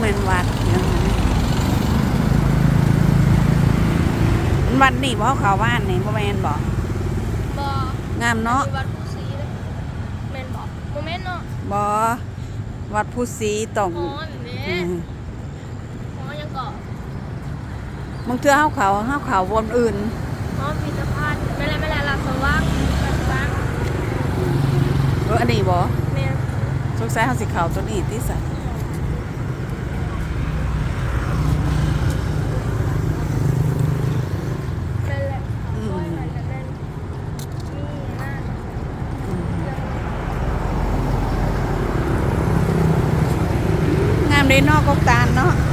ແມ່ນວັດຫຍັງຫັ້ນນະ? ວັດນີ້ບໍ່? ເຂົາວານນີ້ບໍ່ແມ່ນບໍ່? ບໍ່ ງາມເນາະ. ວັດພູສີເດ້ ແມ່ນບໍ່? ບໍ່ແມ່ນເນາະ. ບໍ່ ວັດພູສີຕ້ອງ ຫໍແບບນີ້ ອືມ ຫໍຫຍັງເກາະ? ບາງເທື່ອເຮົາເຂົ້າ ເຮົາເຂົ້າບ່ອນອື່ນ. ຫໍພິພິທະພັນ ແມ່ນແຫຼະ ແມ່ນແຫຼະ ລາດສະຫວ່າງ ລາດສະຫວ່າງ. ເອີ ອັນນີ້ບໍ່? ແມ່ນ. ສົງໄສເຮົາຊິເຂົ້າໂຕນີ້ຕິສະ? ແມ່ນແຫຼະ ອືມ ໂອ້ຍ ມັນກະແມ່ນ ງາມເດ້ເນາະ ກົກຕານເນາະ.